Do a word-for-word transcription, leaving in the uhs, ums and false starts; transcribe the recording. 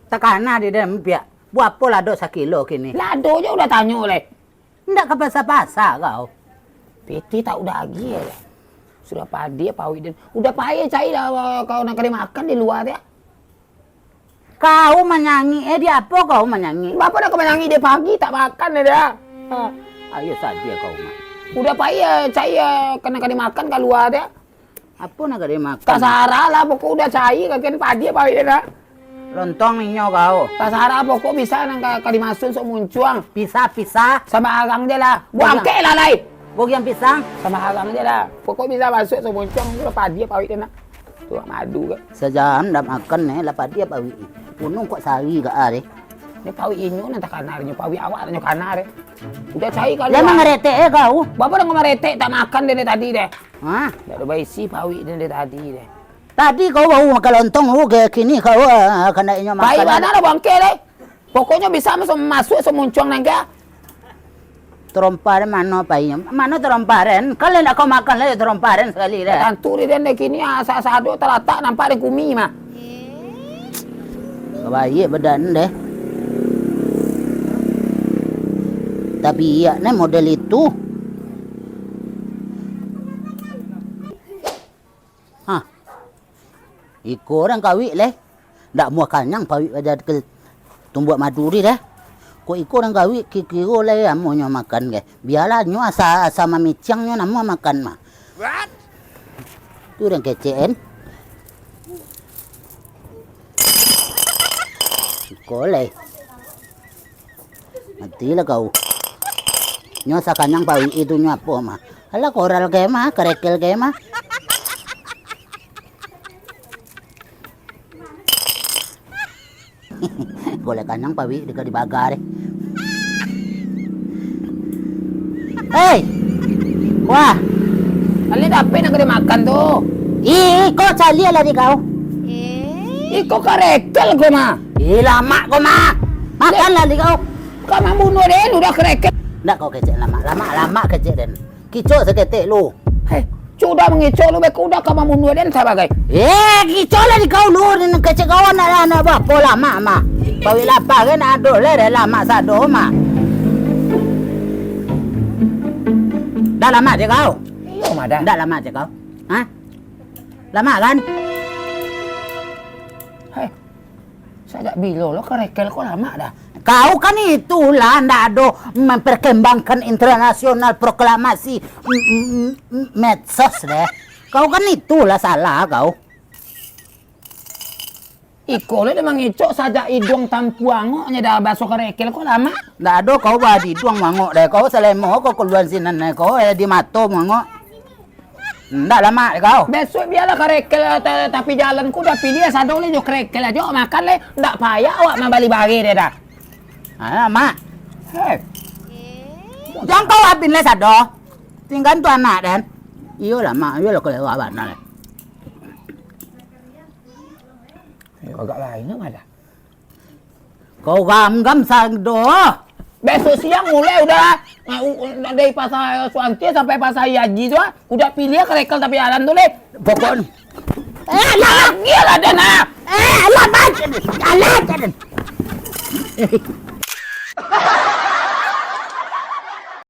Takana di den piak. Buapo lado sakilo kini? Lado je udah tanyo leh. Ndak ka pasa-pasa kau. Pitih tak udah agiah. Sudah padiah pauik den. Udah payah cari lah kau nak ka dimakan di lua tu. Kau manyangik, eh, di apo kau manyangik? Bapak dah ka manyangik dari pagi tak makan dah. Ha. Ayo sadia kau, Mak. Udah payah cari, eh, ka nak ka dimakan ka lua tu. Apo nak ka dimakan? Tasarah lah, pokok udah cari, kakian padiah pauik den dah. Lontong inyo kau. Tasarah, pokok bisa nan ka, ka dimasuak sok muncuang. Pisah, pisah. Sambarang je lah. Buangkek lah lai. Bagian pisang. Sambarang je lah. Pokok bisa masuak sok muncuang, tu lah padiah pauik den nak. Tu lah madu ke. Sajam dah makan ni, lah padiah pauik ni. Punuh kok sari ka ah deh. Ni pauik inyo nan takana nyo, pauik awak nyo kana deh. Udah cari kali. Lah mangaretek eh kau. Bapak dah mangaretek tak makan dari tadi deh. Hah? Dak ado baisi pauik dari tadi deh. Tadi kau baru makan lontong, lu ke kini kau, ah, kandak inyo makan. Pai bana lah bangke deh. Pokoknyo bisa masuk, masuk semuncuang nangka. Terompa den mano painyo? Mano terompa den? Kalau ndak kau makan lah terompa den sekali deh. Tantu di den deh kini asa-asa ado talatak nampak den kumi mah. Baik badan deh. Tapi iya ne model itu. Hah. Iko urang kawik leh. Ndak muah kanyang pawik paja ke tumbuak madu ri deh. Kok iko urang kawik kiro-kiro leh amonyo makan ge. Bialah nyo asa, asa mamiciang nyo namuah makan mah. Tu urang kecek en. Iko leh. Matilah kau. Nyo sakanyang pawik itu nyo apo mah? Alah koral ke mah, kerekel ke mah. Golek kanyang pawik deka dibaga deh. Hei! Wah! Kali dapek nak kena makan tu. Ih, kau caliak lah di kau. Iko karekel ko mah. Ih, lamak ko mah. Makan lah di kau. Kau mambunuh den, udah karekel. Ndak kau kecek lamak, lamak, lamak kecek den. Kicok saketek lu. Heh, sudah mangicok lu, beko udah kau mambunuh den sabagai. Eh, kicok lah di kau lu, den kecek kau anak, anak bapo lamak mah. Pawik lapah kan ado leh, dah lamak sado mah. Dah lamak je kau? Iyo mah dah. Ndak lamak je kau? Hah? Lamak kan? Heh, sajak bilo lo karekel ko lamak dah? Kau kan itulah ndak ado memperkembangkan internasional proklamasi, mm, mm, mm, medsos deh. Kau kan itulah salah kau. Iko lo memang icok sajak iduang tampuangoknyo dah baso karekel ko lamak. Ndak ado kau bah di iduang mangok deh. Kau salemo kau kaluan sinan deh. Kau eh di mato mangok. Ndak lamak deh kau. Besok bialah karekel ta-, tapi jalan ku udah pilih sado leh jo karekel ajo makan leh. Ndak payah awak mambali bare deh dah. Ah, mak. Hei. Jangan kau abin leh sado. Tinggal tu anak den. Iyolah mak, iyolah kau lewat bana leh. Yo, agak lain lah malah. Kau gamgam sado. Besok siang mulai udah, ah, u-, u-, dari pasar Suanti sampai pasar Haji tu, ah, udah pilih karekel tapi jalan tu leh. Pokok. Eh, alah. Lagi lah dah nah. Eh, alah, Bang. Alah, alah.